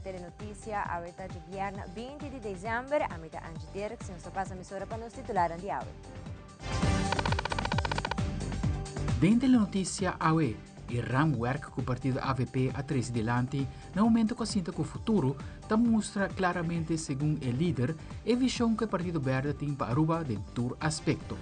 na Telenoticia. Awe ta djobierna 20 di december. Ami ta Angie Dirks y nos ta pasa mesora pa nos titularnan di awe. Den Telenoticia awe, e raamwerk cu partido avp a trece dilanti na momento cu a sinta cu futuro ta mustra claramente segun e lider e vision cu e partido berde tin pa Aruba den tur aspecto.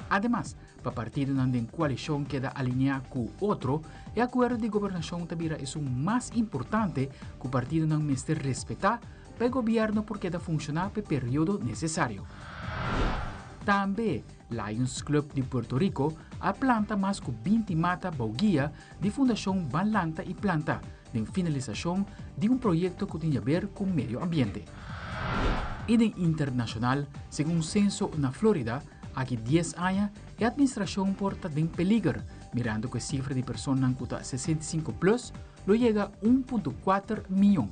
Ademas, Pa partidonan den koalishon keda alineá ku otro, e akuerdo di gobernashon ta bira esun mas importante ku partidonan mester respetá pa e gobièrnu por keda funshoná p'e periodo nesesario. Tambe Lions Club di Puerto Rico a planta mas ku 20 mata bou guia di Fundashon Ban Lanta i Planta den finalisashon di un proyekto ku tin haber ku medio ambiente. I den internashonal, segun senso na Florida, Aki dies aña e administracion por ta den peliger, mirando cu e cifra di personanan cu ta 65 plus lo yega 1.4 miyon.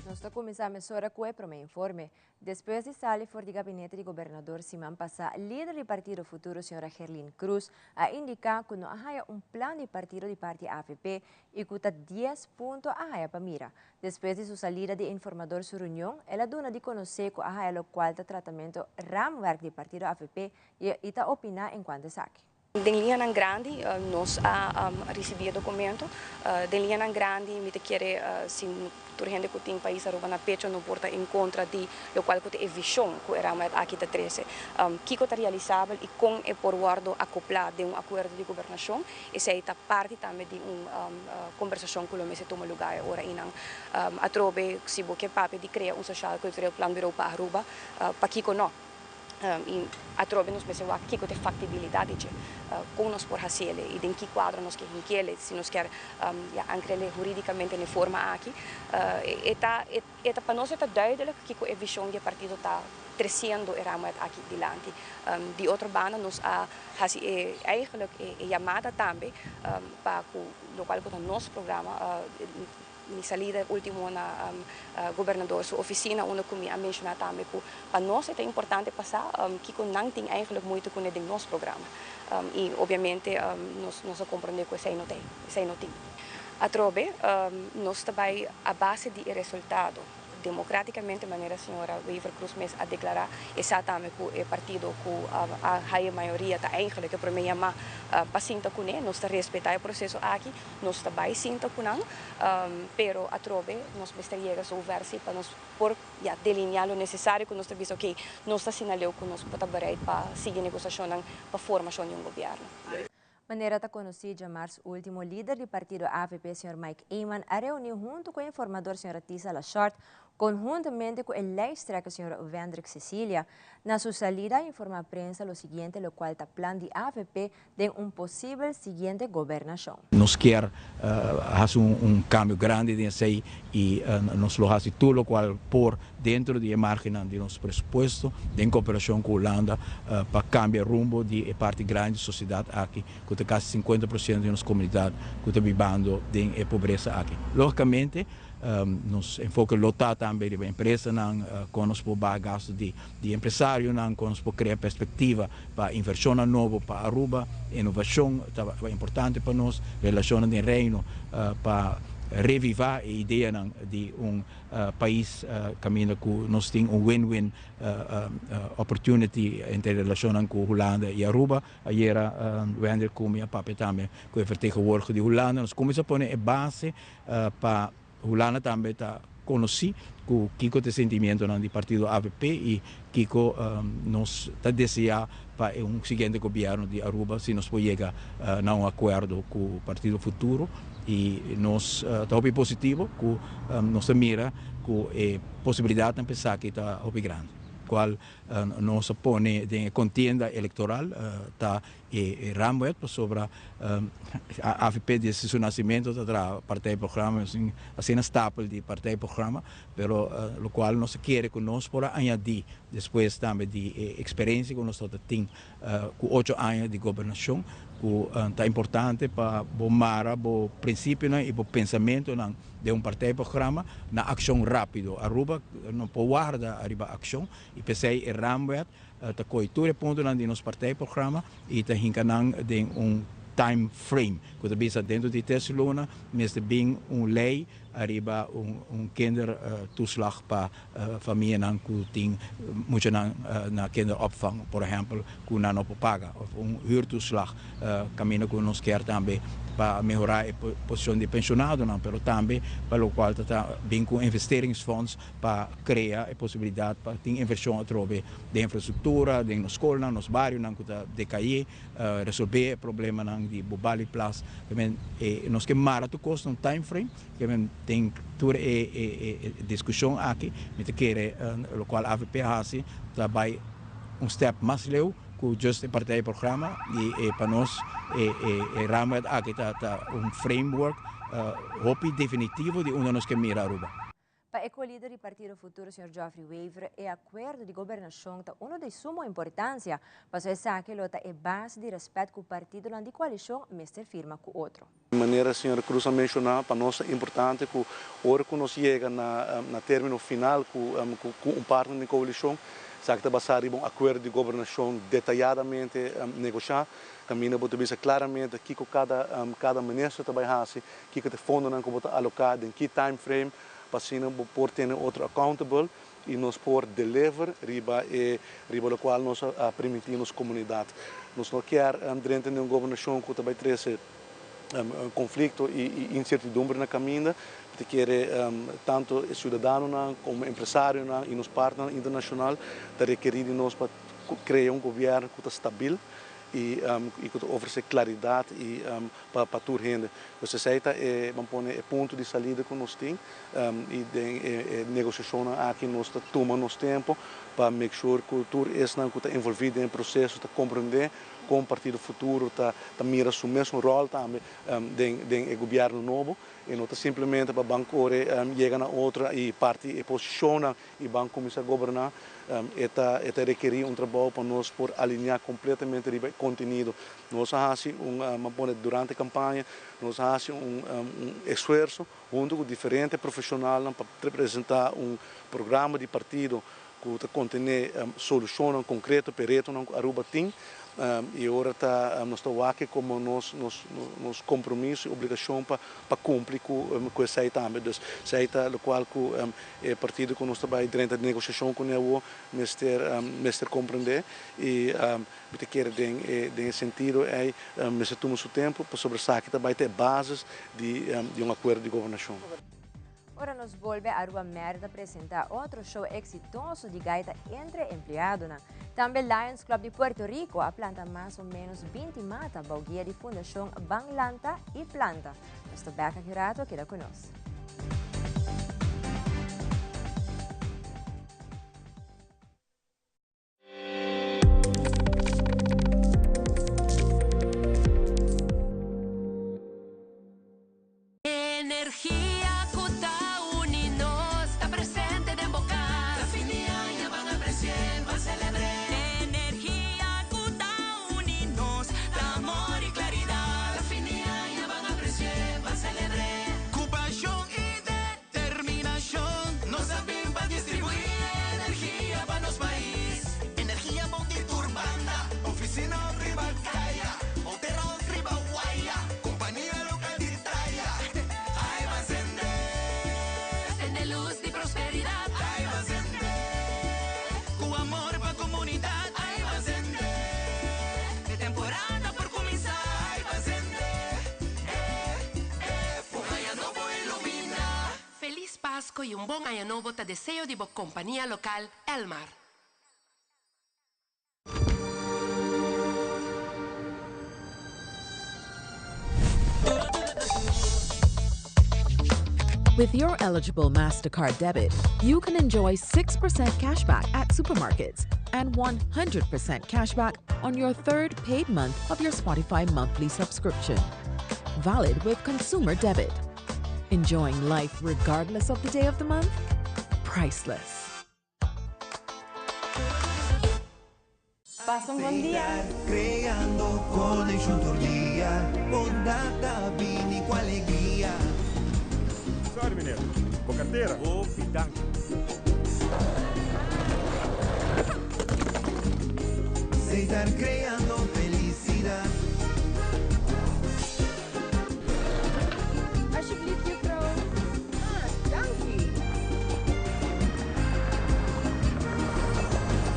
Nos ta cuminsa mesora cu e prome informe. Despues di sali for di gabinete di gobernador siman pasa, lider di partido Futuro señora Gerlien Croes a indica cu no a haya un plan di partido di parti avp y cu ta dies punto a haya pa mira. Despues di su salida di e informador su reunion, el a duna di conoce cu a haya locual ta tratamento raamwerk di partido avp y ta opina encuanto esaki. Den liñanan grandi nos a ricibi e documento. Den liñanan grandi mi ta kere si tur hende cu tin pais Aruba na pecho no por ta en contra di locual cu ta e vision cu e raamwet aki ta trece. Kico ta realisabel y con e por wordo acopla den un acuerdo di gobernacion, esey ta parti tambe di un conversacion cu lo mester tuma lugar e ora eynan. Atrobe si bo ke papia di crea un sociaal cultureel planbureau pa Aruba, pakico no? I atrobe nos mester wak kiko ta e faktibilidat di dje, kon nos por hasiel i den ki kuadro nos ke hinkiel, si nos kier ya ankrel huridikamente na e forma aki. E ta e ta pa nos e ta duidelik kiko e vishon di e partido ta tresiendo e raamwet aki dilanti. Di otro banda nos a hasi e eigenlik e yamada tambe pa ku lokual ku ta nos programa. Mi salida ultimo na gobernador su oficina unda cu mi a menciona tambe cu pa nos e ta importante pa sa kico nan tin eigenlijk moeite cune den nos programa. Y obviamente nos nos a comprende cu esey no ta esey no tin. Atrobe nos ta bay a base di e resultado democraticamente manera señora Wever Croes mes a declara e sa tambe cu e partido cu a haya mayoria ta eigenlijk e prome yama pa sinta cune. Nos ta respeta e proceso aki. Nos ta bai sinta ku nan, pero atrobe nos mester yega zover si pa nos por ya delineá lo nesesario ku nos ta bisa oke, nos ta asina leu ku nos por ta bereid pa sigui negosiashonnan pa formashon di un gobièrnu. Manera ta konosí djamars último lider di partido avp señor Mike Eman a reuní huntu ku e informador señora Tisa LaShort Conhuntamente cu e lijsttrekker señor Wendrick Cecilia, na su salida a informa prensa lo siguiente locual ta plan di avp den un posibel siguiente gobernacion. Nos kier haci un cambio grandi den esey y nos lo haci tur locual por dentro di e margennan di nos presupuesto den cooperacion cu Hulanda pa cambia rumbo di e parti grandi di sociedad aki cu ta casi 50% di nos comunidad cu ta bibando den e pobresa aki. Logicamente Nos enfoke lo ta tambe riba empresanan, kon nos por baha gasto di empresarionan, kon nos por krea perspektiva pa invershonnan nobo pa Aruba. Inovashon ta importante pa nos, relashonnan den Reino pa revivá e ideanan di un pais kaminda ku nos tin un win-win opportunity entre relashonnan ku Hulanda i Aruba. Ayera Wendel ku mi a papia tambe ku e vertegenwoordiger di Hulanda, nos kuminsá pone e base Pa Hulanda tambe ta konosí ku kiko ta e sentimientonan di partido avp i kiko nos ta deseá pa e un siguiente gobièrnu di Aruba si nos por yega na un akuerdo ku Partido Futuro i nos ta hopi positivo ku nos ta mira ku e posibilidatnan pa esaki ta hopi grandi kual nos a pone den e kontienda elektoral ta E raamwet pasobra avp desde su nacimento ta traha partijprogramma, asina stapel di partijprogramma, pero locual nos ta kere cu nos por a añadi despues tambe di e experiencia cu nos ta tin cu ocho aña di gobernacion, cu ta importante pa bo mara bo principionan y bo pensamentonan den un partijprogramma na accion rapido. Aruba no por warda ariba accion. I p'esei e Raamwet ta kohe tur e puntonan di nos partijprogramma i ta hinka nan den un time frame ku ta bisa dentro di tres luna mester bin un lei ariba un kindertoeslag pa famianan ku tin muchanan na kinderopvang por ehempel ku nan no por paga of un huurtoeslag kaminda ku nos kier tambe pa mehora e posishon di penshonadonan pero tambe pa lokual ta bin ku investeringsfonds pa krea e posibilidat pa tin invershon atrobe den infrastruktura, den nos skolnan, nos barionan ku ta dekaí, resolvé e problemanan di Bubali Plas. Nos ke mara tur kos na un time frame, den tur e diskushon aki mi ta kere lokual avp a hasi ta bai un step mas leu ku just e partijprogramma i pa nos e raamwet aki ta un framework hopi definitivo di unda nos ke mira Aruba. Pa e co-lider di Partido Futuro, señor Geoffrey Wever, e acuerdo di gobernacion ta uno di sumo importancia, paso esaki lo ta e base di respet cu partidonan di coalicion mester firma cu otro. Manera señor Croes a menciona, pa nos ta importante cu ora cu nos yega na termino final cu un partner di coalicion, esaki ta basa riba un acuerdo di gobernacion detayadamente negocia, caminda bo ta bisa claramente kico cada minister ta bay haci, kico ta e fondonan cu bo ta aloca, den ki time frame, pa asina bo por tene otro accountable y nos por deliver riba e riba locual nos a primiti nos comunidad. Nos no kier drenta den un gobernacion cu ta bay trece conflicto y incertidumbre na caminda. Ta kere tanto e ciudadanonan como empresarionan y nos partnernan internacional ta rekeri di nos pa crea un gobierno cu ta stabil y cu ta ofrece claridad y pa tur hende. Pues esey ta e, ban pone, e punto di salida cu nos tin y den e negociacionnan aki nos ta tuma nos tempo pa make sure cu tur esnan cu ta envolvi den e proceso ta comprende con Partido Futuro ta mira su mesun rol tambe den e gobierno nobo y no ta simplemente pa ban core yega na otro y parti e posicionnan y ban cuminsa goberna. E ta e ta rekerí un trabou pa nos por alineá kompletamente riba e kontenido. Nos a hasi un, mi a pone durante kampaña, nos a hasi un un esfuerso huntu ku diferente profeshonalnan pa presentá un programa di partido ku ta kontené solushonnan konkreto pa e retonan ku Aruba tin. I ora ta nos ta wak komo nos nos nos kompromiso i obligashon pa pa kumpli ku ku esei tambe. Dus esei ta lokual ku e partido ku nos ta bai drenta negosiashon kuné awor mester mester komprendé i mi ta kere den e den e sentido ei mester tuma su tempu pasobra esaki ta bai ta e basis di di un akuerdo di gobernashon. Ora nos bolbe Aruba Merda presenta otro show exitoso di gaita entre empleadonan. Tambe Lions Club di Puerto Rico a planta mas o menos 20 mata bou guia di Fundacion Ban Lanta y Planta. Nos ta bek aki rato, keda cu nos. Energia cu ta uni nos ta presente den bo cas. Ta fin di aña ban apreci'e, ban celebr'e. Energia cu ta uni nos ta amor y claridad. Ta fin di aña ban apreci'e, ban celebr'e. Cu pasion y determinacion nos a bin pa distribui energia pa nos pais. Energia bon di tur banda, oficina of riba caya, hotel of riba waya, compania local di taya. Ai ban sende. Sende luz di prosperidad. Ai ban sende. Cu amor pa comunidad. Ai ban sende. E temporada por cuminsa. Ai ban sende. Eh, eh, un aña nobo ilumina. Feliz Pasco y un bon aña nobo ta deseo di bo compania local Elmar. With your eligible MasterCard debit, you can enjoy 6% cashback at supermarkets and 100% cashback on your third paid month of your Spotify monthly subscription. Valid with consumer debit. Enjoying life regardless of the day of the month? Priceless. Pasa un bon dia. Creando conexion tur dia, bondad ta bini cu alegria. Sorry meneer, bo cartera. Hopi danki. Aceitar creando felicidad. Alsjeblieft, juffrouw. Ah, dank u.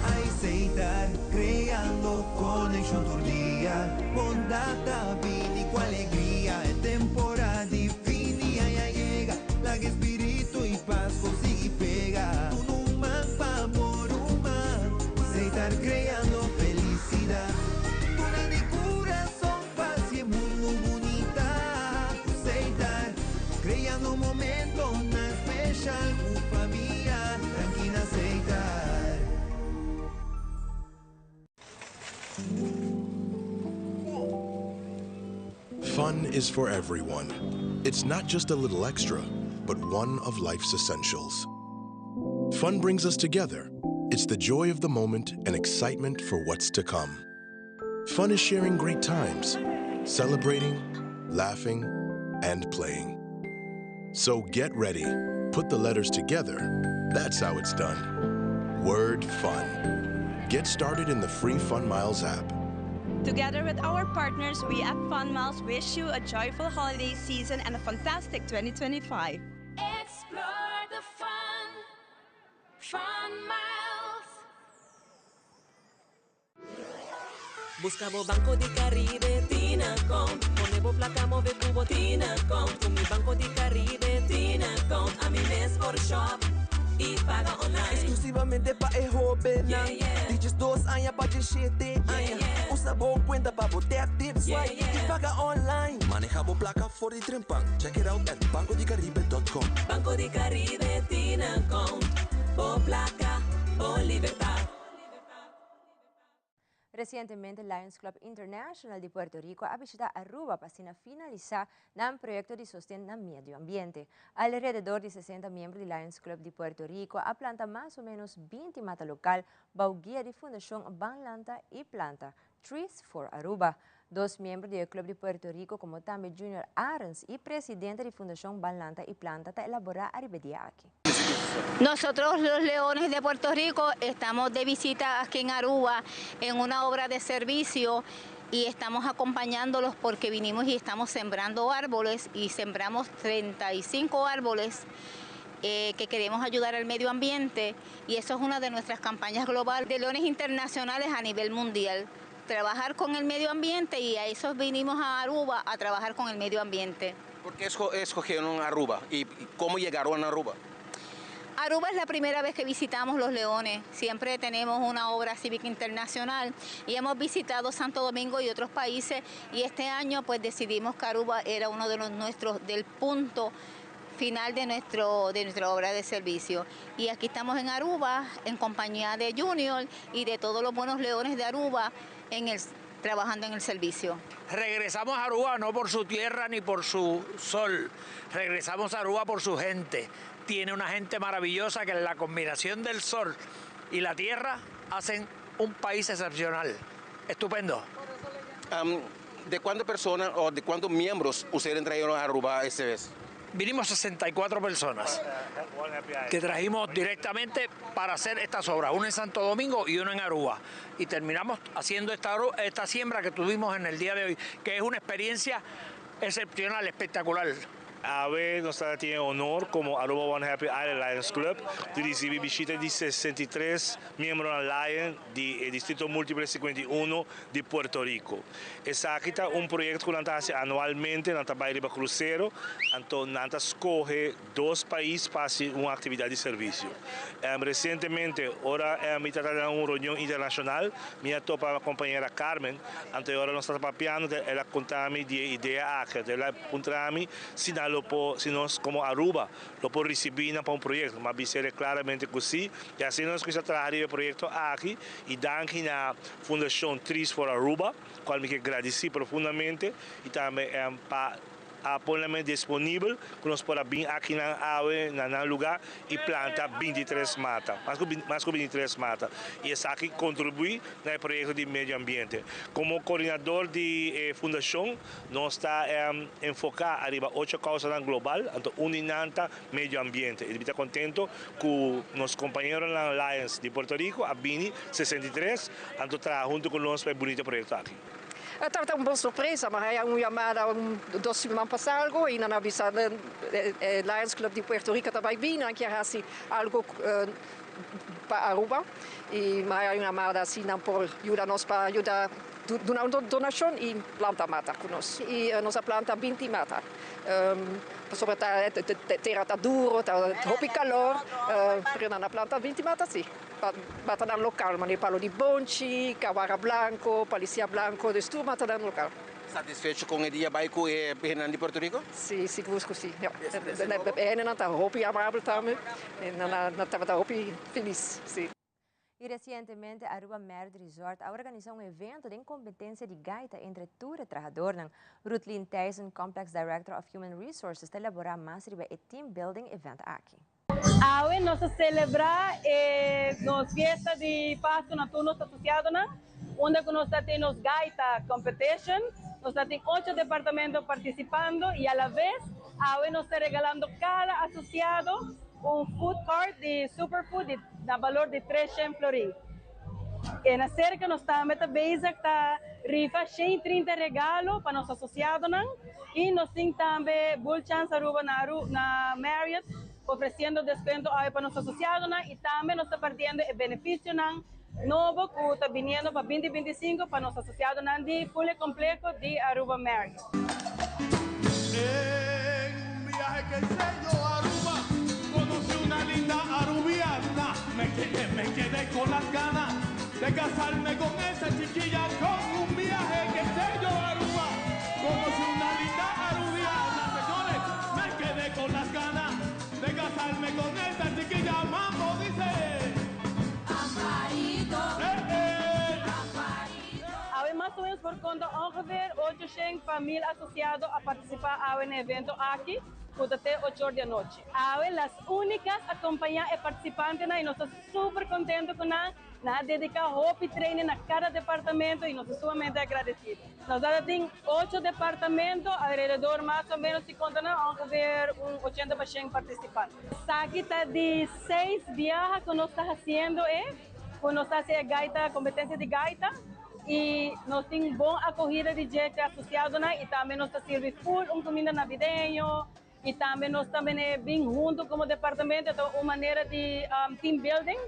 Aceitar creando conexion tur dia. Bondad ta bini cu alegria. E temporada di fin di aña a yega. Laga spirito y paz sigui pega. Duna un man pa bo ruman. Aceitar creando felicidad. Duna di curason pa haci mundo bunita. Aceitar creando momento special cu famia. Danki na Aceitar. Fun is for everyone. It's not just a little extra, but one of life's essentials. Fun brings us together. It's the joy of the moment and excitement for what's to come. Fun is sharing great times, celebrating, laughing, and playing. So get ready. Put the letters together. That's how it's done. Word fun. Get started in the free Fun Miles app. Together with our partners, we at Fun Miles wish you a joyful holiday season and a fantastic 2025. Explore the fun. Fun Miles. Busca bo Banco di Caribe, tin account. Pone bo placa move cu bo tin account. Cu mi Banco di Caribe, tin account. Ami mes por shop y paga online. Exclusivamente pa e hoben. Di 12 aña pa 17 aña. Usa bo cuenta pa bo tap, tip, swipe y paga online. Maneha bo placa for di trempan. Check it out at bancodicaribe.com. Banco di Caribe, tin account. Bo placa, bo libertad. Recientemente, Lions Club International di Puerto Rico a bishita Aruba pa finalisa un proyecto di sosten na medio ambiente. Alrededor di 60 miembro di Lions Club di Puerto Rico a planta mas o menos 20 mata local, bou guia di Fundacion Ban Lanta y Planta, Trees for Aruba. Dos miembro di e Club di Puerto Rico, como tambe Junior Arens y presidente di Fundacion Ban Lanta y Planta, ta elabora e dia aki. Nosotros los Leones de Puerto Rico estamos de visita aquí en Aruba en una obra de servicio y estamos acompañándolos porque vinimos y estamos sembrando árboles y sembramos 35 árboles que queremos ayudar al medio ambiente y eso es una de nuestras campañas globales de Leones Internacionales a nivel mundial. Trabajar con el medio ambiente y a eso vinimos a Aruba a trabajar con el medio ambiente. ¿Por qué escogieron Aruba y cómo llegaron a Aruba? Aruba es la primera vez que visitamos los Leones. Siempre tenemos una obra cívica internacional y hemos visitado Santo Domingo y otros países y este año, pues, decidimos que Aruba era uno de los nuestros, del punto final de nuestra obra de servicio. Y aquí estamos en Aruba en compañía de Junior y de todos los buenos leones de Aruba trabajando en el servicio. Regresamos a Aruba no por su tierra ni por su sol, regresamos a Aruba por su gente. Tiene una gente maravillosa que en la combinación del sol y la tierra hacen un país excepcional. Estupendo. ¿De cuántas personas o de cuántos miembros ustedes trajeron a Aruba esta vez? Vinimos 64 personas que trajimos directamente para hacer estas obras, una en Santo Domingo y una en Aruba. Y terminamos haciendo esta siembra que tuvimos en el día de hoy, que es una experiencia excepcional, espectacular. Awe nos tin honor como Aruba One Happy Island Lions Club di ricibi bishita di 63 miembro Lion di Distrito Multiple 51 di Puerto Rico. Esaki ta un proyecto cu nan ta haci anualmente, nan ta bay riba crucero, anto nan ta scoge dos pais pa un actividad di servicio. Recientemente, ora mi tabata den un reunion internacional, mi a topa e compañera Carmen, anto ora nos tabata papiando, el a conta mi di e idea aki, el a puntra mi si si nos como Aruba lo por ricibi pa un proyecto, m'a bis'e claramente cu si, y asina nos a cuminsa traha e proyecto aki y danki na Fundacion Trees for Aruba, cual mi kier gradici profundamente y tambe pa a pone nan mes disponibel ku nos por a bin akinan awe na nan lugá i planta bintitres mata, mas ku mas ku bintitres mata i esaki kontribuí na e proyekto di medio ambiente. Komo koordinador di e fundashon nos ta enfoká ariba ocho kousanan global, anto un di nan ta medio ambiente i mi ta kontento ku nos kompañeronan Lions di Puerto Rico a bini 63 anto traha huntu ku nos pa e bunito proyekto aki. E tabata un bon sorpresa, mi a haya un yamada un dos siman pasa algo y nan a bisa e Lions Club di Puerto Rico ta bay bin, nan kier haci algo pa Aruba y mi a haya un yamada si nan por yuda nos pa yuda duna un donacion y planta mata cu nos. Y nos a planta binti mata pasobra ta tera ta duro, ta hopi calor, pero nan a planta binti mata si. Matanan local, manera palo di bonchi, cawara blanco, palicia blanco, dus tur matanan local. Satisfecho con e dia bay cu e hendenan di Puerto Rico? Si, sigur cu si. Ja. E hendenan ta hopi amabel tambe. Nan tabata hopi feliz, si. Y recientemente Aruba Marriott Resort a organisa un evento den competencia di gaita entre tur e trahadornan. Rutlin Thijssen, Complex Director of Human Resources, ta elabora mas riba e team building event aki. Awe nos ta celebra e nos fiesta di Pasco na tur nos asociadonan, unda cu nos ta tin nos gaita competition. Nos ta tin ocho departamento participando y a la vez awe nos ta regalando cada asociado un food cart di Superfood di na balor di 300 florin. E na cerca nos tambe ta bezig ta rifa 130 regalo pa nos asociadonan. Y nos tin tambe Bull Chance Aruba na Aru na Marriott ofreciendo descuento awe pa nos asociadonan y tambe nos ta partiendo e beneficionan nobo cu ta biniendo pa binti 25 pa nos asociadonan di full e compleho di Aruba Marriott. En un viaje que hice yo a Aruba, conocí una linda arubiana. Me quedé, me quedé con las ganas de casarme con esa chiquilla. Con un viaje que hice yo a Aruba, conocí una linda arubiana. Señores, me quedé con las ganas de casarme con esa chiquilla. Mambo dice. Amparito, Eh, eh. Amparito. Awe mas o menos por conta ongeveer 800 pa 1000 asociado a participa awe na evento aki, cu ta te 8 or di anochi. Awe Las Unicas a acompaña e participantenan y nos ta super contento cu nan. Nan a dedica hopi training na cada departamento y nos ta sumamente agradecido. Nos a tin ocho departamento, alrededor mas o menos si conta nan ongeveer un 80 pa 100 participante. Esaki ta di seis biaha cu nos ta haciendo e, cu nos ta haci e gaita, competencia di gaita y nos tin bon acogida di dje asociadonan y tambe nos ta sirbi full un cuminda navideño y tambe nos ta bene bin hunto como departamento, ta un manera di team building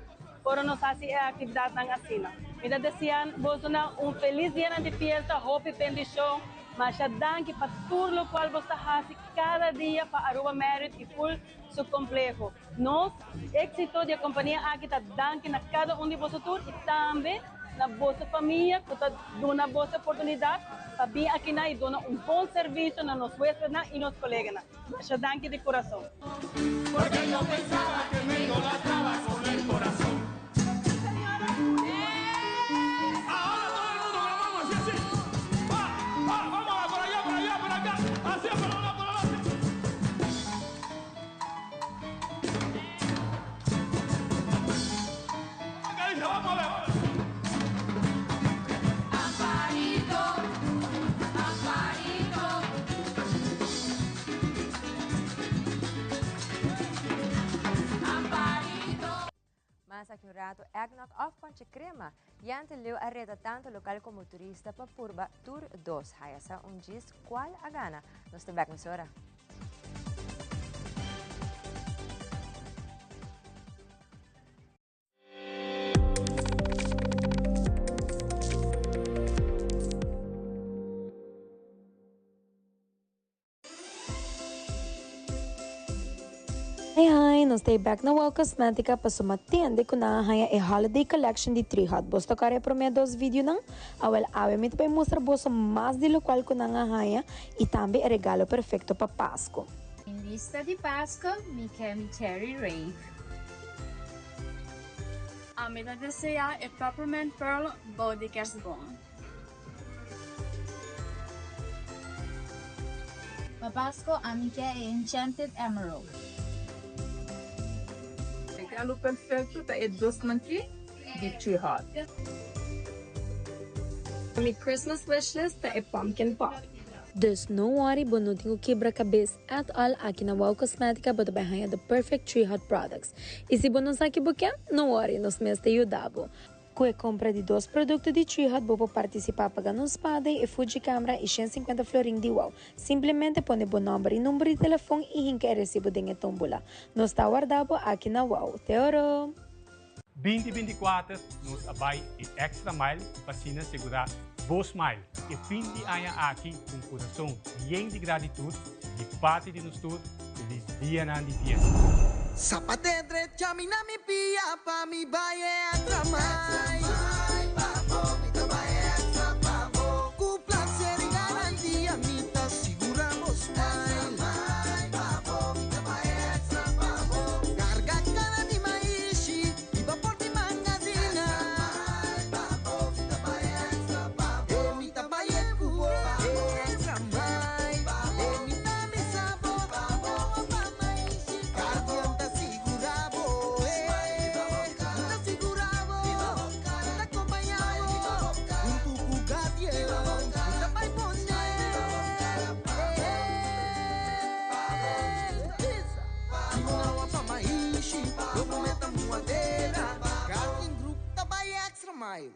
ora nos haci e actividadnan asina. Mi ta desea bosonan un feliz dianan di fiesta, hopi bendicion, masha danki pa tur locual bos ta haci cada dia pa Aruba Marriott y full su compleho. Nos exito di e compania aki ta danki na cada un di boso tur y tambe na boso famia cu ta duna boso oportunidad pa bin akinan y duna un bon servicio na nos huespednan y nos coleganan. Masha danki di curason. Porque yo pensaba que me idolatraba con el corazón. Ahora todo el mundo con la mano así, así. Va, va, vamos por allá, por allá, por acá. Así, por allá, por allá. Así. Acá dice, vamos a ver, vamos a ver. Amparito, Amparito. Amparito. Mas aki un rato, eggnog of ponche crema. Yante Leo a reta tanto local como turista pa purba tur dos. Haya sa un gist cual a gana. Nos ta back mesora. Hi hi, nos ta back na Well Cosmetica pasobra mi a tende cu nan a haya e holiday collection di Tree Hut. Boso ta corda e prome dos videonan? Awel awe mi ta bay mustra boso mas di locual cu nan a haya y tambe e regalo perfecto pa Pasco. En bista di Pasco, mi ke mi Cherry Rave. Ami ta desea e Peppermint Pearl bou di kerstboom. Pa Pasco ami ke e Enchanted Emerald. Regalo perfecto ta e dosnan ki di Tree Hut. Mi Christmas wishlist ta e pumpkin pop. Dus no worry bo no tin ku kibra kabes at all aki na Wow Cosmetica bo ta bai haña the perfect Tree Hut products. I si bo no sa ki bo ke, no worry nos mes ta yuda bo. Ku e kompra di dos produkto di Tree Hut bo por partisipá pa gana un spa day, e Fuji camera i 150 florin di Wow. Simplemente pone bo nòmber i number di telefon i hinka e resibo den e tómbola. Nos ta warda bo aki na Wow. Te oro! 2024 nos a bai e extra mile pa asina segurá bo smile e fin di aña aki ku un kurason yen di gratitut di parti di nos tur. Felis dianan di fiesta! Zapate drecha mi na mi pia pa mi bai e extra mile. Pa bo mi ta bai e extra pa bo. Ku placer y garantia mi ta sigura bo smile. Pa bo mi ta bai e extra pa bo. Carga cana di maishi y bapor di mangazina. Pa bo mi ta bai e extra pa bo. E mi ta bai e cu bo e extra mile. E mi ta mi sabor pa bo pa maishi. Guardian ta sigura bo e. Mi ta sigura bo. Mi ta acompaña bo. Hunto cu Guardian mi ta bai pone. Sigura pa maishi lo bo meta muadera. Guardian Group ta bai extra mile.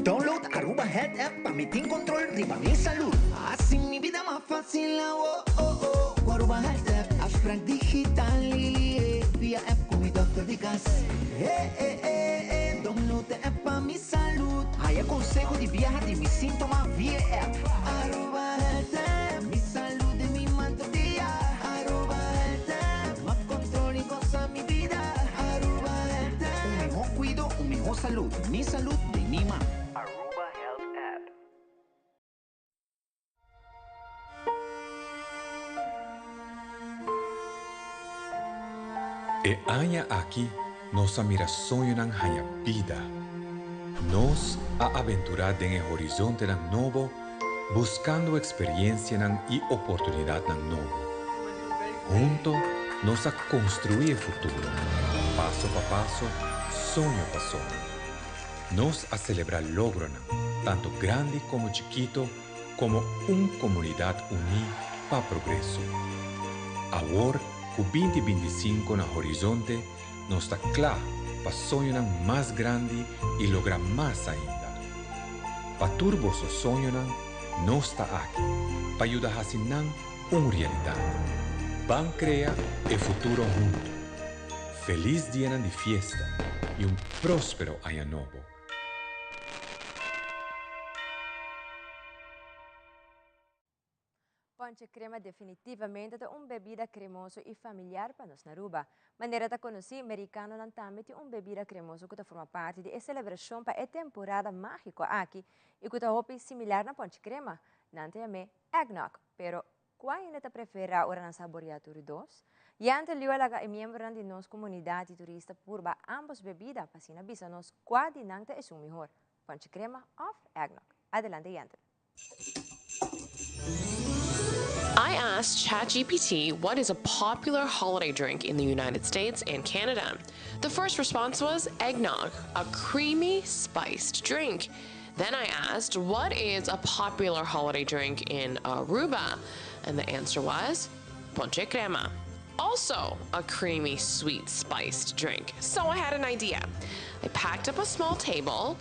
Download Aruba Health App pa mi tin control riba mi salud. Haci mi bida mas facil awo oh oh cu Aruba Health App. Afspraak digital via app cu mi dokter di cas. Eh eh eh eh download e app pa mi salud. Haya conseho di biaha di mi sintoma via e app. Aruba Health App, mi salud den mi man tur dia. Aruba Health App, mas control y goza mi bida. Aruba Health App. Un miho cuido, un miho salud. Mi salud den mi man. Aruba Health App. E aña aki nos a mira soñonan haña bida. Nos a aventurá den e horizontenan nobo buskando eksperiencianan i oportunidatnan nobo. Hunto nos a konstruí e futuro, paso pa paso, soño pa soño. Nos a selebrá logronan, tanto grandi komo chikito, komo un komunidat uní pa progreso. Awor ku 2025 na horizonte, nos ta kla pa soñonan mas grandi i logra mas ainda. Pa tur boso soñonan, nos ta aki pa yuda hasi nan un realidat. Ban krea e futuro huntu! Felis dianan di fiesta i un próspero aña nobo! Ponche crema definitivamente ta un bebida cremoso y familiar pa nos na Aruba. Manera ta conoci, Mericanonan tambe tin un bebida cremoso cu ta forma parti di e celebracion pa e temporada magico aki y cu ta hopi similar na ponche crema. Nan ta yam'e eggnog. Pero, cua hende ta prefera ora nan saborea tur dos? Yante Liu a laga e miembronan di nos comunidad di turista purba ambos bebida pa asina bisa nos cua di nan ta esun mihor, ponche crema of eggnog. Adelante Yante. I asked ChatGPT what is a popular holiday drink in the United States and Canada. The first response was eggnog, a creamy, spiced drink. Then I asked, what is a popular holiday drink in Aruba? And the answer was ponche crema. Also a creamy, sweet, spiced drink. So I had an idea. I packed up a small table,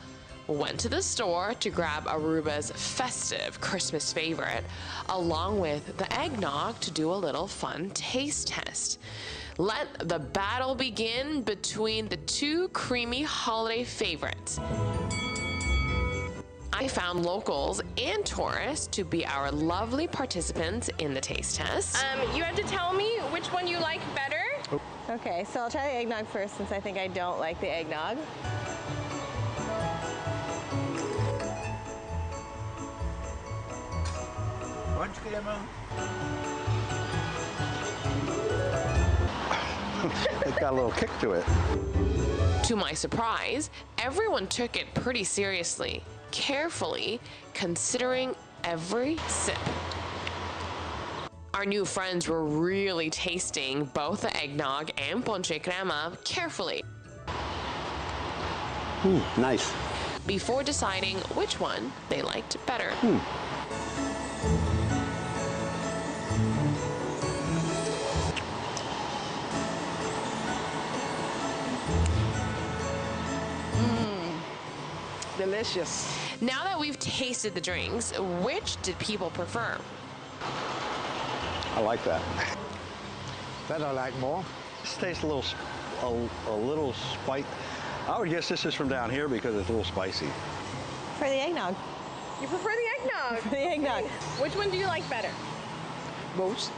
went to the store to grab Aruba's festive Christmas favorite, along with the eggnog to do a little fun taste test. Let the battle begin between the two creamy holiday favorites. I found locals and tourists to be our lovely participants in the taste test. Um, you have to tell me which one you like better. Okay, so I'll try the eggnog first since I think I don't like the eggnog. Ponche crema. it got a little kick to it. To my surprise, everyone took it pretty seriously. carefully, considering every sip. Our new friends were really tasting both the eggnog and ponche crema carefully. Ooh, nice. Before deciding which one they liked better. Delicious. Now that we've tasted the drinks, which did people prefer? I like that. That I like more. This tastes a little, a little spice. I would guess this is from down here because it's a little spicy. For the eggnog. You prefer the eggnog? The eggnog. Which one do you like better? Both.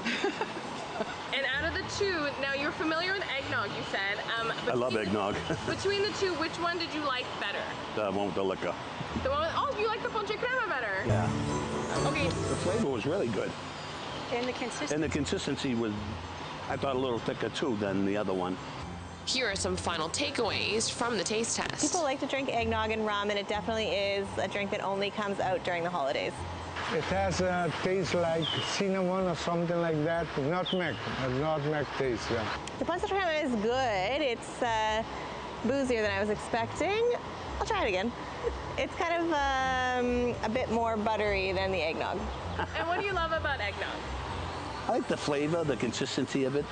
And out of the two, now you're familiar with eggnog, you said. I love eggnog. Between the two, which one did you like better? The one with the liquor. The one with, oh, you like the ponche crema better. Yeah. Okay. The flavor was really good. And the consistency. And the consistency was, I thought, a little thicker too than the other one. Here are some final takeaways from the taste test. People like to drink eggnog and rum, and it definitely is a drink that only comes out during the holidays. It has a taste like cinnamon or something like that. Nutmeg, a nutmeg taste, yeah. The ponche crema is good. It's boozier than I was expecting. I'll try it again. It's kind of a bit more buttery than the eggnog. And what do you love about eggnog? I like the flavor, the consistency of it.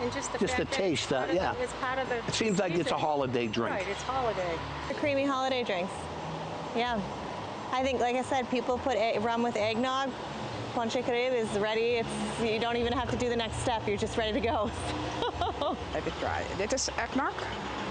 And just the Just the fact that taste, it's part of the, yeah. it's part of the It seems like it's a season. holiday drink. Right, it's holiday. The creamy holiday drinks, yeah. I think, like I said, people put rum with eggnog. Ponche Caribe is ready. You don't even have to do the next step. You're just ready to go. Let me try. This is eggnog.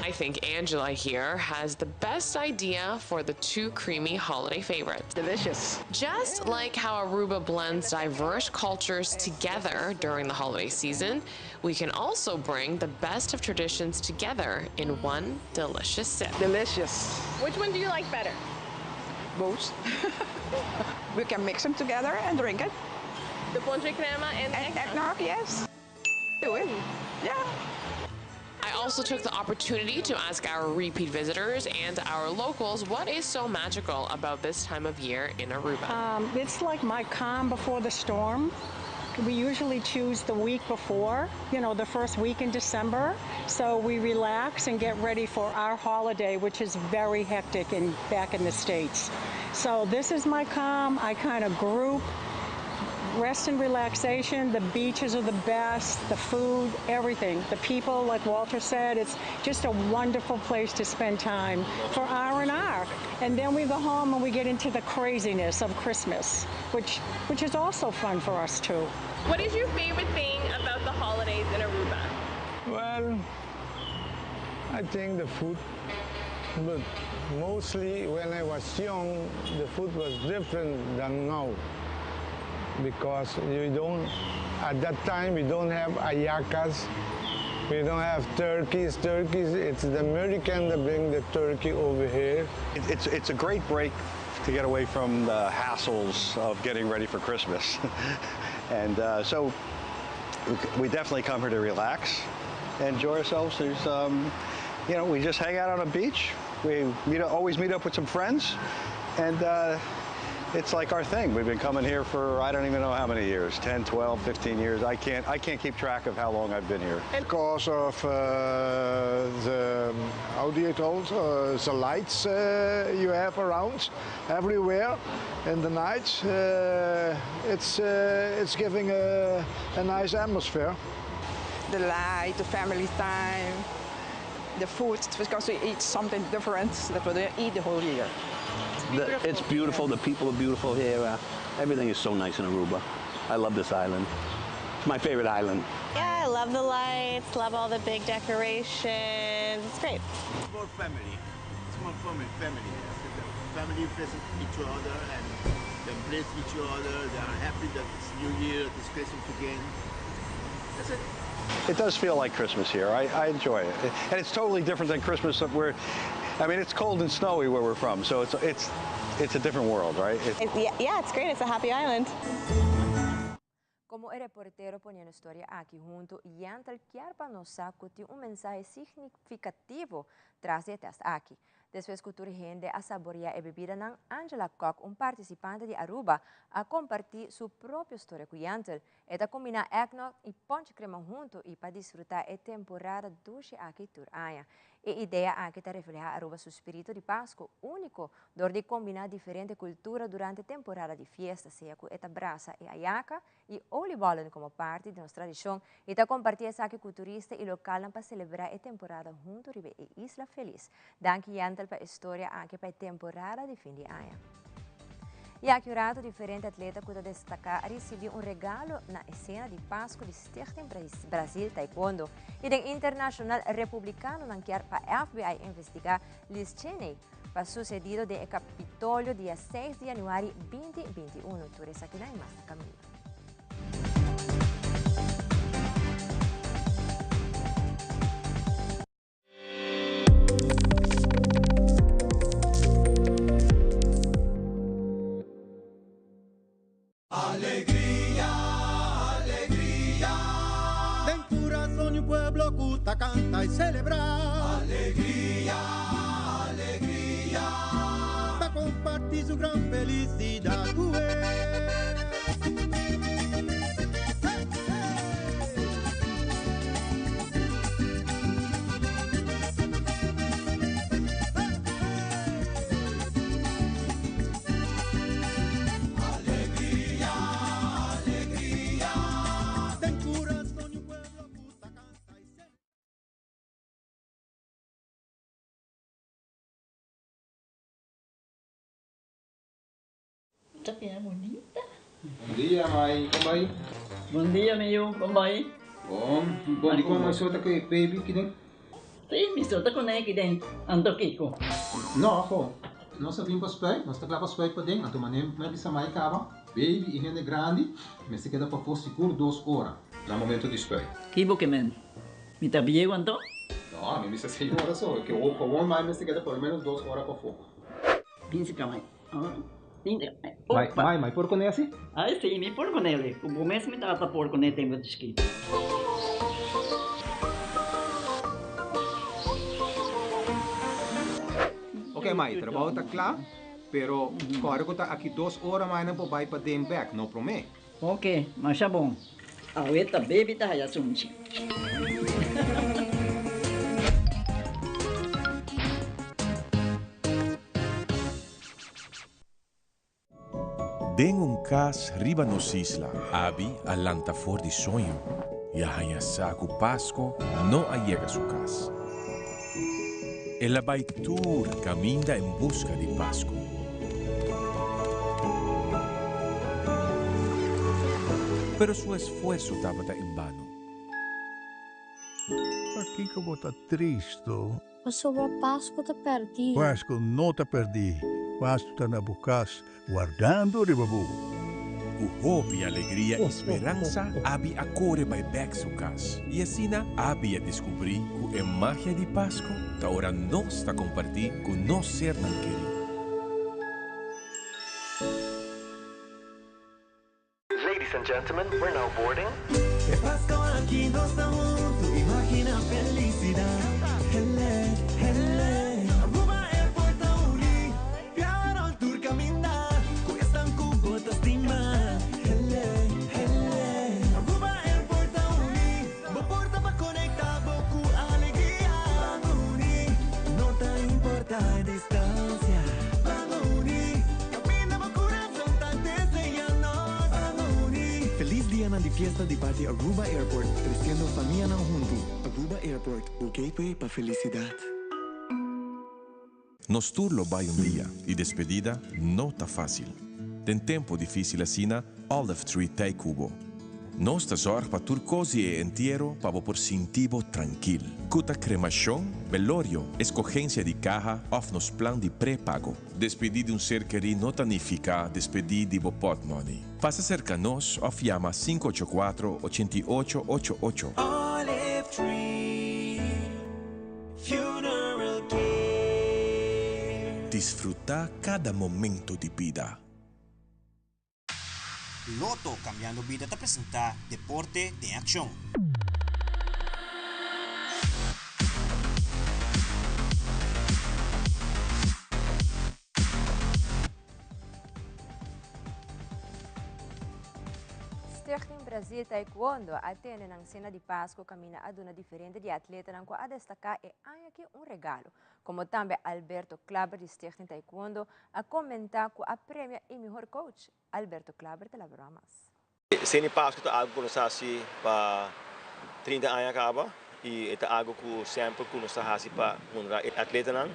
I think Angela here has the best idea for the two creamy holiday favorites. Delicious. Just like how Aruba blends diverse cultures together during the holiday season, we can also bring the best of traditions together in one delicious sip. Delicious. Which one do you like better? Both. We can mix them together and drink it. The ponche crema and the And eggnog? eggnog, yes. Do it. Yeah. I also took the opportunity to ask our repeat visitors and our locals what is so magical about this time of year in Aruba. It's like my calm before the storm. We usually choose the week before, the first week in December. So we relax and get ready for our holiday, which is very hectic back in the States. So this is my calm. I kind of group. Rest and relaxation, the beaches are the best, the food, everything. The people, like Walter said, it's just a wonderful place to spend time for R&R. And then we go home and we get into the craziness of Christmas, which is also fun for us too. What is your favorite thing about the holidays in Aruba? I think the food, but mostly when I was young, the food was different than now. Because you don't, at that time, we don't have hallacas, we don't have turkeys. Turkeys, it's the American that bring the turkey over here. It's a great break to get away from the hassles of getting ready for Christmas. And so we definitely come here to relax, enjoy ourselves. We just hang out on a beach. We always meet up with some friends, and it's like our thing. We've been coming here for, I don't even know how many years, 10, 12, 15 years. I can't keep track of how long I've been here. Because of the, how do you call it, the lights you have around everywhere in the night. It's giving a nice atmosphere. The light, the family time, the food, because we eat something different that we don't eat the whole year. It's beautiful. The people are beautiful here. Everything is so nice in Aruba. I love this island. It's my favorite island. Yeah, I love the lights, love all the big decorations. It's great. It's more family. It's more family. Family. Family visit each other and they bless each other. They are happy that it's New Year, that it's Christmas again. That's it. It does feel like Christmas here. I enjoy it. And it's totally different than Christmas where, it's cold and snowy where we're from, so it's a different world, right? It's Yeah, it's great. It's a happy island. Como e reportero poniendo e storia aki hunto, Yantel kier pa nos sa cu tin un mensahe significativo tras di e test aki. Despues cu tur hende a saborea e bebidanan, Angela Kock, un participante di Aruba, a comparti su propio storia cu Yentl. E ta combina eggnog y ponche crema hunto y pa disfruta e temporada dushi aki tur aña. E idea aki ta refleha Aruba su spirito di Pasco unico dor di combina diferente cultura durante temporada di fiesta, sea cu e ta brasa e ayaca y oliebollen como parti di nos tradicion y ta comparti esaki cu turista y localnan pa celebra e temporada hunto riba e isla feliz. Danki Yentl pa e storia aki pa e temporada di fin di aña. Y aki un rato diferente atleta cu ta destaca a ricibi un regalo na e cena di Pasco di Stichting Brazil Taekwondo. Y den internacional republicanonan kier pa FBI investiga Liz Cheney pa sucedido den e Capitolio dia seis di januari 2021. Tur esakinan y mas na caminda. Alegria, alegria. Den curason di un pueblo cu ta canta y celebra. Alegria, alegria. Pa comparti su gran felicidad cu e. Ta bira bunita. Bon dia, mai. Kon bai? Bon dia, mi yu. Kon bai? Bon. Bon, dikon mai so ta ku e baby ki den? Si, mi so ta kuné ki den. Anto kiko? No, ho. Nos a bin pa spuit. Nos ta kla pa spuit paden. Anto manera mi a bisa mai kaba, baby i hende grandi mester keda pafó sigur dos ora na momento di spuit. Ki bo ke men? Mi ta bieu anto? No, mi bisa seis ora so. Ke gewoon mai mester keda por lo menos dos ora pafó. Bin si ka mai. Mai, mai, mai por kuné asi? Ai si, mi por kuné li. Ku bo mes mi tata por kuné tempu di chikitu. Ok mai, trabou ta kla, pero kòrda ku ta aki dos ora mai nan por bai paden bèk, no promé. Ok, masha bon. Awe ta baby ta haya sunchi. Den un kas riba nos isla, Abi a lanta for di soño i a haña sa ku Pasko no a yega su kas. El a bai tur kaminda en buska di Pasku. Pero su esfuerso tabata en bano. Pakiko bo ta tristu? Pasobra Pasku ta pèrdí. Pasku no ta pèrdí. Pasku ta na bo kas, wardando riba bo. Ku hopi alegria i speransa, Abi a kore bai bèk su kas. I asina Abi a deskubrí ku e magia di Pasku ta ora nos ta kompartí ku nos sernan kerí. Ladies and gentlemen, we're now boarding. E Pasco aki nos ta huntu, imagina felicidad. Hele, hele. Aruba Airport ta uni, biaha rond tur caminda, cu esnan cu bo ta stima. Hele, hele. Aruba Airport ta uni, bo porta pa conecta bo cu alegria. Ban uni, no ta importa e distancia. Ban uni, caminda bo curason. Feliz dianan di fiesta di parti Aruba Airport, treciendo famianan hunto. Aruba Airport, bo gateway pa felicidad. Nos tur lo bai un dia y despedida no ta facil. Den tempo dificil asina, Olive Tree t'ei cu bo. Nos ta zorg pa tur cos di e entiero pa bo por sinti bo trankil. Cu ta cremacion, belorio, escogencia di caha of nos plan di pre-pago. Despedí di un ser kerí no ta nifiká despedí di bo pòtmòni. Pasa serka nos òf yama 584 88 ocho ocho. Olive Tree Funeral Care. Disfrutá kada momento di bida. Lotto Cambiando Bida ta presenta Deporte den Accion. Stichting Brazil Taekwondo a tene nan cena di Pasco caminda a duna diferente di atletanan cu a destaca e aña aki un regalo. Como tambe Alberto Klaber di Stichting Taekwondo a comenta cu a premia e mihor coach. Alberto Klaber ta labora mas. Cena di Pasco ta algo cu nos ta haci pa 30 aña caba y e ta algo cu semper cu nos ta haci pa honra e atletanan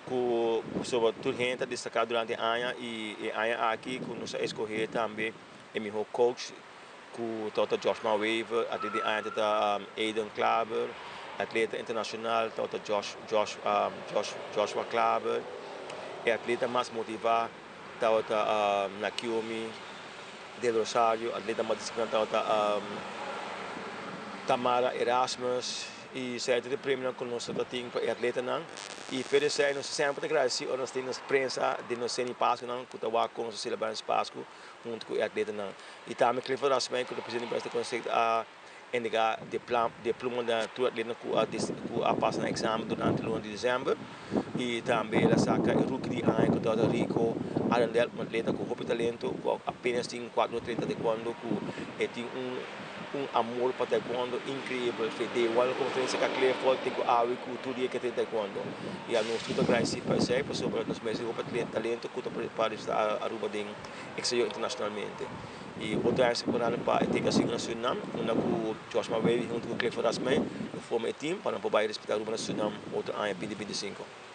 cu pasobra tur hende ta destaca durante e aña y e aña aki cu nos a escoge tambe e miho coach cu tabata Joshma Wever, atleta di aña tabata Aiden Klaber, atleta internacional tabata Josh Josh Josh Joshua Klaber, e atleta mas motiva tabata Nakiomi del Rosario, atleta mas disciplina tabata Tamara Erasmus y esey ta e premionan cu nos ta tin pa e atletanan y pero esey nos semper ta agradeci ora nos tin nos prensa den nos cena di Pascunan cu ta wak con nos ta celebra nos Pascu hunto cu e atletanan y tambe Clifford Rasmijn cu ta presidente di Beste Consejo a entrega diploma na tur atletanan cu a cu a pasa nan examen durante luna di december y tambe el a saca e rookie di aña cu tabata Rico Arendel un atleta cu hopi talento cu apenas tin cuatro treinta taekwondo cu e tin un un amor pa taekwondo increibel fe day one conferencia cu a Clifford te cu awe cu tur dia ke train taekwondo y a nos tur ta agradeci pa esey pasobra nos mester hopi talento cu ta pa representa Aruba den exterior internacionalmente y otro aña esaki por nan pa e teka sigur na Surinam unda cu Joshua Wevi hunto cu Clifford Rasmijn lo forma e team pa nan por bay respeta Aruba na Surinam otro aña 2025.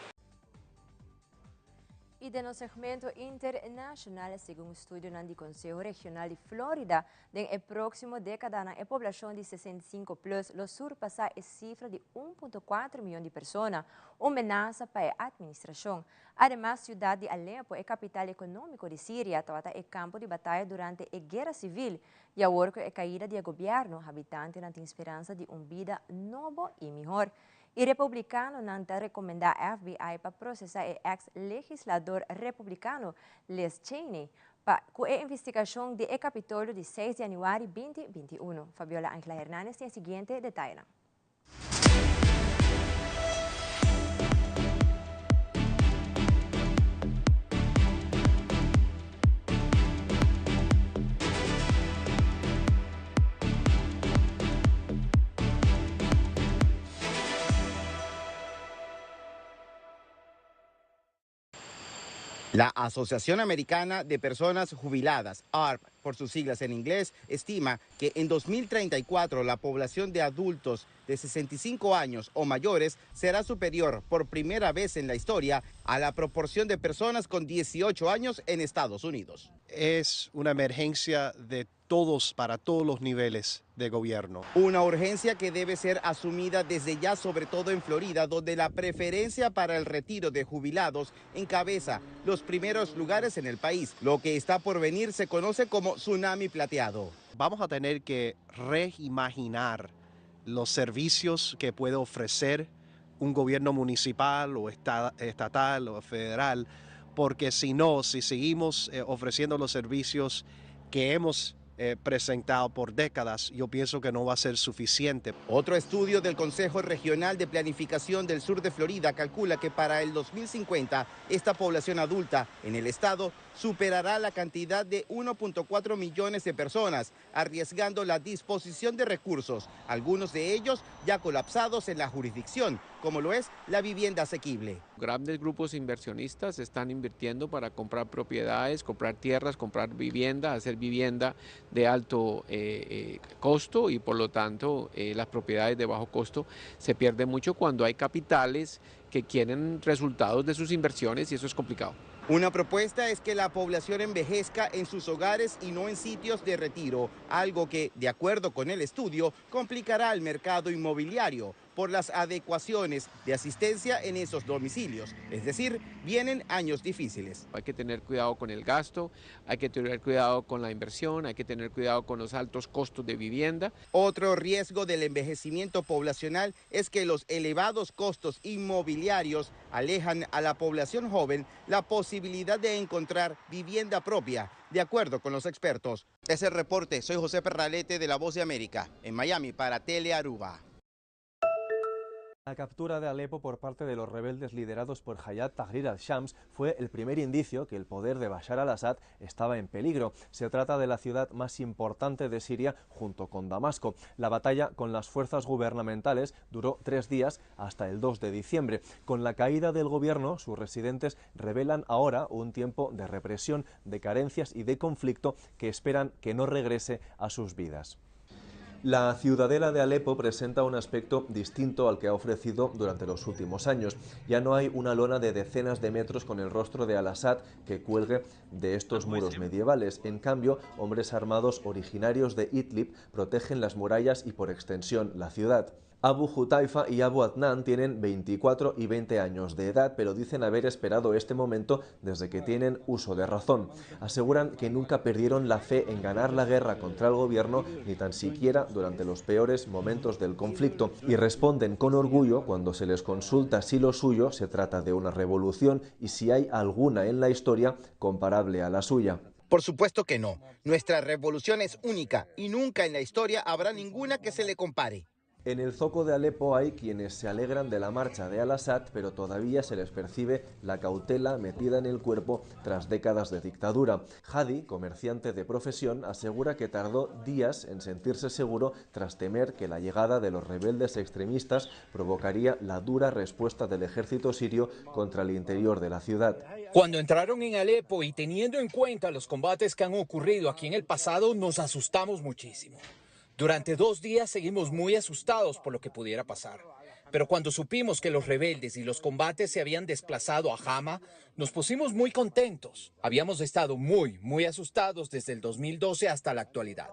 Y den nos segmento internacional, segun estudionan di Conseho Regional di Florida, den e proximo decadanan e poblacion di 65 plus lo surpasa e cifra di 1.4 miyon di persona, un menasa pa e administracion. Ademas, ciudad di Alepo, e capital economico di Siria, tabata e campo di bataya durante e guera civil y awor cu e caida di e gobierno, habitantenan tin speransa di un bida nobo y mihor. E republicanonan ta recomenda FBI pa procesa e ex legislador republicano Liz Cheney pa cu e investigacion di e Capitolio di seis di januari 2021. Fabiola Angela Hernandez tin e siguiente detayenan. La Asociación Americana de Personas Jubiladas, ARP, por sus siglas en inglés, estima que en 2034 la población de adultos de 65 años o mayores será superior por primera vez en la historia a la proporción de personas con 18 años en Estados Unidos. Es una emergencia de todos, para todos los niveles de gobierno. Una urgencia que debe ser asumida desde ya, sobre todo en Florida, donde la preferencia para el retiro de jubilados encabeza los primeros lugares en el país. Lo que está por venir se conoce como tsunami plateado. Vamos a tener que reimaginar los servicios que puede ofrecer un gobierno municipal o estatal o federal, porque si no, si seguimos ofreciendo los servicios que hemos presentado por décadas, yo pienso que no va a ser suficiente. Otro estudio del Consejo Regional de Planificación del Sur de Florida calcula que para el 2050 esta población adulta en el estado superará la cantidad de 1.4 millones de personas, arriesgando la disposición de recursos, algunos de ellos ya colapsados en la jurisdicción, como lo es la vivienda asequible. Grandes grupos inversionistas están invirtiendo para comprar propiedades, comprar tierras, comprar vivienda, hacer vivienda de alto costo y por lo tanto las propiedades de bajo costo se pierden mucho cuando hay capitales que quieren resultados de sus inversiones y eso es complicado. Una propuesta es que la población envejezca en sus hogares y no en sitios de retiro, algo que, de acuerdo con el estudio, complicará el mercado inmobiliario por las adecuaciones de asistencia en esos domicilios. Es decir, vienen años difíciles. Hay que tener cuidado con el gasto, hay que tener cuidado con la inversión, hay que tener cuidado con los altos costos de vivienda. Otro riesgo del envejecimiento poblacional es que los elevados costos inmobiliarios alejan a la población joven la posibilidad de encontrar vivienda propia, de acuerdo con los expertos. Es el reporte. Soy José Perralete de La Voz de América, en Miami para Telearuba. La captura de Alepo por parte de los rebeldes liderados por Hayat Tahrir al-Shams fue el primer indicio que el poder de Bashar al-Assad estaba en peligro. Se trata de la ciudad más importante de Siria junto con Damasco. La batalla con las fuerzas gubernamentales duró tres días hasta el 2 de diciembre. Con la caída del gobierno, sus residentes revelan ahora un tiempo de represión, de carencias y de conflicto que esperan que no regrese a sus vidas. La ciudadela de Alepo presenta un aspecto distinto al que ha ofrecido durante los últimos años. Ya no hay una lona de decenas de metros con el rostro de Al-Assad que cuelgue de estos muros medievales. En cambio, hombres armados originarios de Idlib protegen las murallas y, por extensión, la ciudad. Abu Hutaifa y Abu Adnan tienen 24 y 20 años de edad, pero dicen haber esperado este momento desde que tienen uso de razón. Aseguran que nunca perdieron la fe en ganar la guerra contra el gobierno, ni tan siquiera durante los peores momentos del conflicto, y responden con orgullo cuando se les consulta si lo suyo se trata de una revolución y si hay alguna en la historia comparable a la suya. Por supuesto que no. Nuestra revolución es única y nunca en la historia habrá ninguna que se le compare. En el zoco de Alepo hay quienes se alegran de la marcha de Al-Assad, pero todavía se les percibe la cautela metida en el cuerpo tras décadas de dictadura. Hadi, comerciante de profesión, asegura que tardó días en sentirse seguro tras temer que la llegada de los rebeldes extremistas provocaría la dura respuesta del ejército sirio contra el interior de la ciudad. Cuando entraron en Alepo y teniendo en cuenta los combates que han ocurrido aquí en el pasado, nos asustamos muchísimo. Durante dos días seguimos muy asustados por lo que pudiera pasar. Pero cuando supimos que los rebeldes y los combates se habían desplazado a Hama, nos pusimos muy contentos. Habíamos estado muy, muy asustados desde el 2012 hasta la actualidad.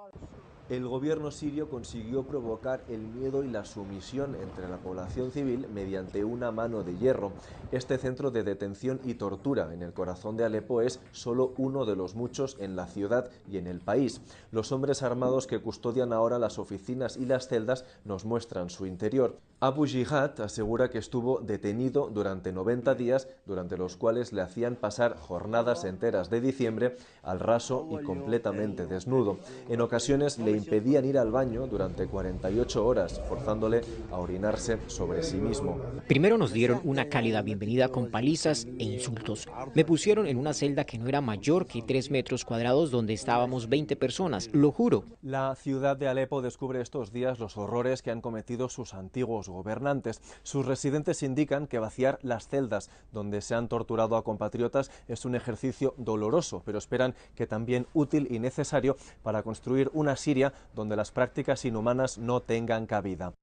El gobierno sirio consiguió provocar el miedo y la sumisión entre la población civil mediante una mano de hierro. Este centro de detención y tortura en el corazón de Alepo es solo uno de los muchos en la ciudad y en el país. Los hombres armados que custodian ahora las oficinas y las celdas nos muestran su interior. Abu Jihad asegura que estuvo detenido durante 90 días, durante los cuales le hacían pasar jornadas enteras de diciembre al raso y completamente desnudo. En ocasiones le impedían ir al baño durante 48 horas, forzándole a orinarse sobre sí mismo. Primero nos dieron una cálida bienvenida con palizas e insultos. Me pusieron en una celda que no era mayor que 3 metros cuadrados donde estábamos 20 personas, lo juro. La ciudad de Alepo descubre estos días los horrores que han cometido sus antiguos gobernantes. Sus residentes indican que vaciar las celdas donde se han torturado a compatriotas es un ejercicio doloroso, pero esperan que también útil y necesario para construir una Siria donde las prácticas inhumanas no tengan cabida.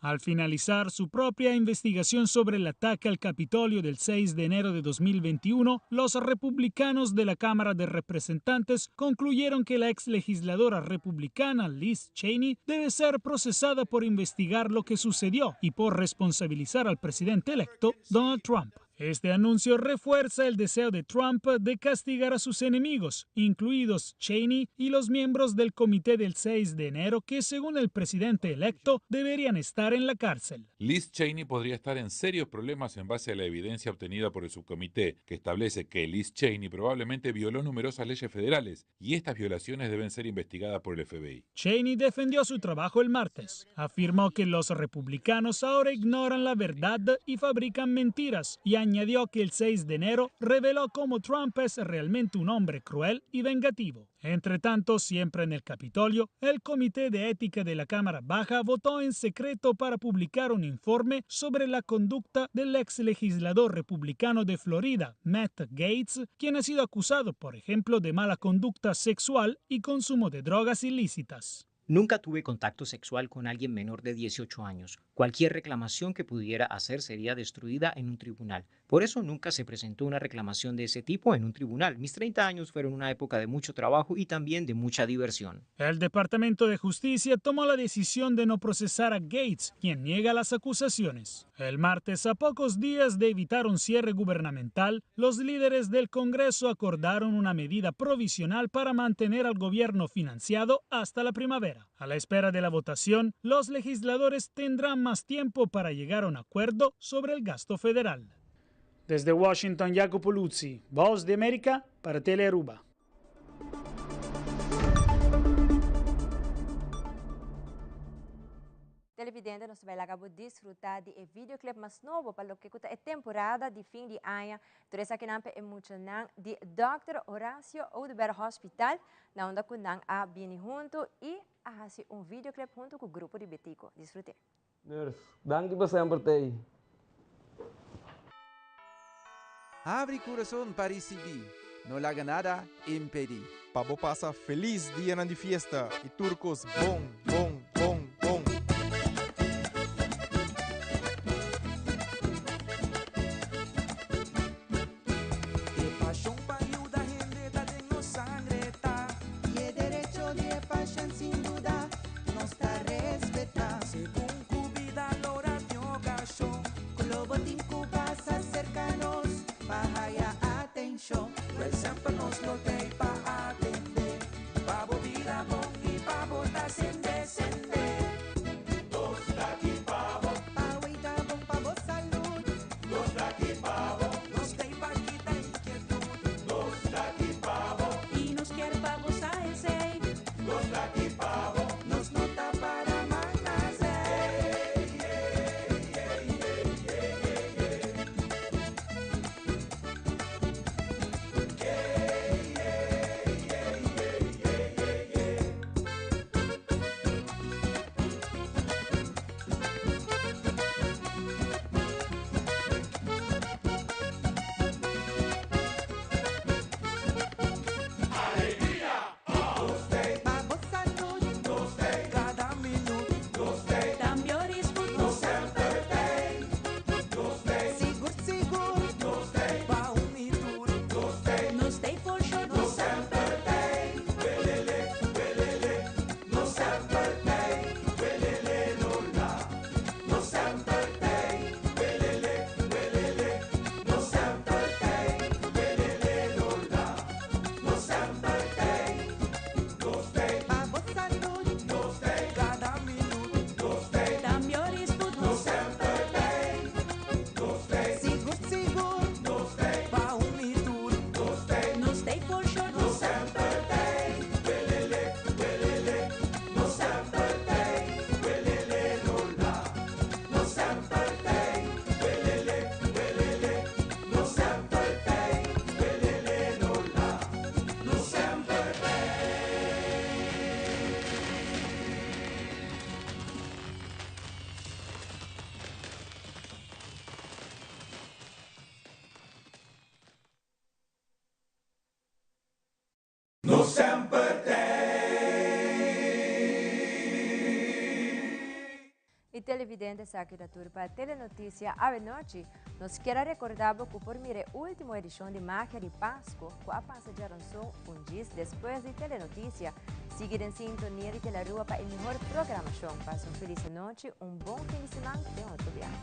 Al finalizar su propia investigación sobre el ataque al Capitolio del 6 de enero de 2021, los republicanos de la Cámara de Representantes concluyeron que la ex legisladora republicana Liz Cheney debe ser procesada por investigar lo que sucedió y por responsabilizar al presidente electo Donald Trump. Este anuncio refuerza el deseo de Trump de castigar a sus enemigos, incluidos Cheney y los miembros del comité del 6 de enero que, según el presidente electo, deberían estar en la cárcel. Liz Cheney podría estar en serios problemas en base a la evidencia obtenida por el subcomité, que establece que Liz Cheney probablemente violó numerosas leyes federales y estas violaciones deben ser investigadas por el FBI. Cheney defendió su trabajo el martes. Afirmó que los republicanos ahora ignoran la verdad y fabrican mentiras y añadió que el 6 de enero reveló cómo Trump es realmente un hombre cruel y vengativo. Entre tanto, siempre en el Capitolio, el Comité de Ética de la Cámara Baja votó en secreto para publicar un informe sobre la conducta del ex legislador republicano de Florida, Matt Gaetz, quien ha sido acusado, por ejemplo, de mala conducta sexual y consumo de drogas ilícitas. Nunca tuve contacto sexual con alguien menor de 18 años. Cualquier reclamación que pudiera hacer sería destruida en un tribunal. Por eso nunca se presentó una reclamación de ese tipo en un tribunal. Mis 30 años fueron una época de mucho trabajo y también de mucha diversión. El Departamento de Justicia tomó la decisión de no procesar a Gaetz, quien niega las acusaciones. El martes, a pocos días de evitar un cierre gubernamental, los líderes del Congreso acordaron una medida provisional para mantener al gobierno financiado hasta la primavera. A la espera de la votación, los legisladores tendrán más tiempo para llegar a un acuerdo sobre el gasto federal. Desde Washington, Jacopo Luzzi, Voz de América para Telearuba. Televidente, nos ta bay laga bo disfruta di e videoclip mas nobo pa loke cu ta e temporada di fin di aña. Tur esakinan pa e muchanan di Dòkter Horacio Oduber Hospital, na unda cu nan a bini hunto y a haci un videoclip hunto cu grupo di Betico. Disfrute. Nurse, danki pa semper t'ey. Habri kurason pa risibí, no laga nada impedí. Pa bo pasa felis dianan di fiesta i tur kos bon, bon, bon, bon. E pashon pa yuda hende ta den nos sangre ta. I e derecho di e pashent sin duda nos ta respetá. Segun ku bida lora tin okashon. Ku lo bo tin ku pasa serka nos pa haya atenshon. Wel semper nos lo t'ei pa atendé. Pa bo bira bon i pa bo ta sende sende. Nos ta aki pa bo. Pa weita bon pa bo salud. Nos ta aki pa bo. Nos t'ei pa kita inkietut. Nos ta aki pa bo. I nos kier pa bo sa esei. Nos ta aki pa bo. Nos no ta para manasé. Alegria! Nos t'ei. Pa bo salud. Nos t'ei. Kada minut. Nos t'ei. Ta mihor spud. Nos semper t'ei. Nos t'ei. Sigur sigur. Nos t'ei. Pa un i tur. Nos t'ei. Nos t'ei for sure. Nos semper t'ei. Welele, welele. Nos semper t'ei. Welele lola. Nos semper t'ei. Welele, welele. Nos semper t'ei. Welele lola. Nos semper t'ei. Nos t'ei. Pa bo salud. Nos t'ei. Kada minut. Nos t'ei. Ta mihor spud. Nos semper t'ei. Nos t'ei. Sigur sigur. Nos t'ei. Pa un i tur. Nos t'ei. Nos t'ei for sure. Nos semper t'ei. Welele, welele. Nos semper t'ei. Welele lola. Nos semper t'ei. Welele, welele. Nos semper t'ei. Welele lola. Nos semper t'ei. Nos semper t'ei. Y televidente esaki ta tur pa Telenoticia awe nochi. Nos kier a recorda bo cu por mira e ultimo edicion di Magia di Pasco cu a pasa djaranson un djis despues di Telenoticia. Sigui den sintonia di Telarua pa e mihor programacion. Pasa un feliz anochi, un bon fin di siman, te otro biaha.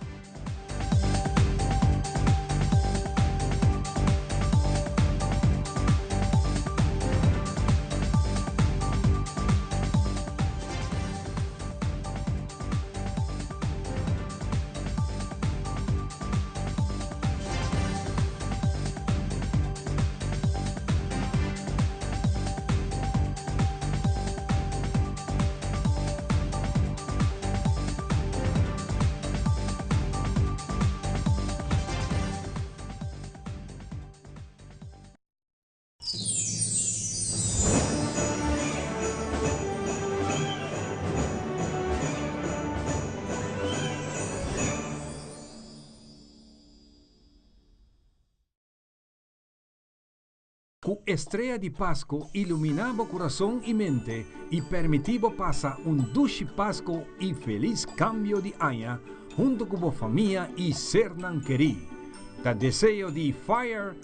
Ku Estrea di Pasco ilumina bo kurason i mente i permití bo pasa un dushi Pasco i felis kambio di aña huntu ku bo famia i sernan kerí. Ta deseo di Fire.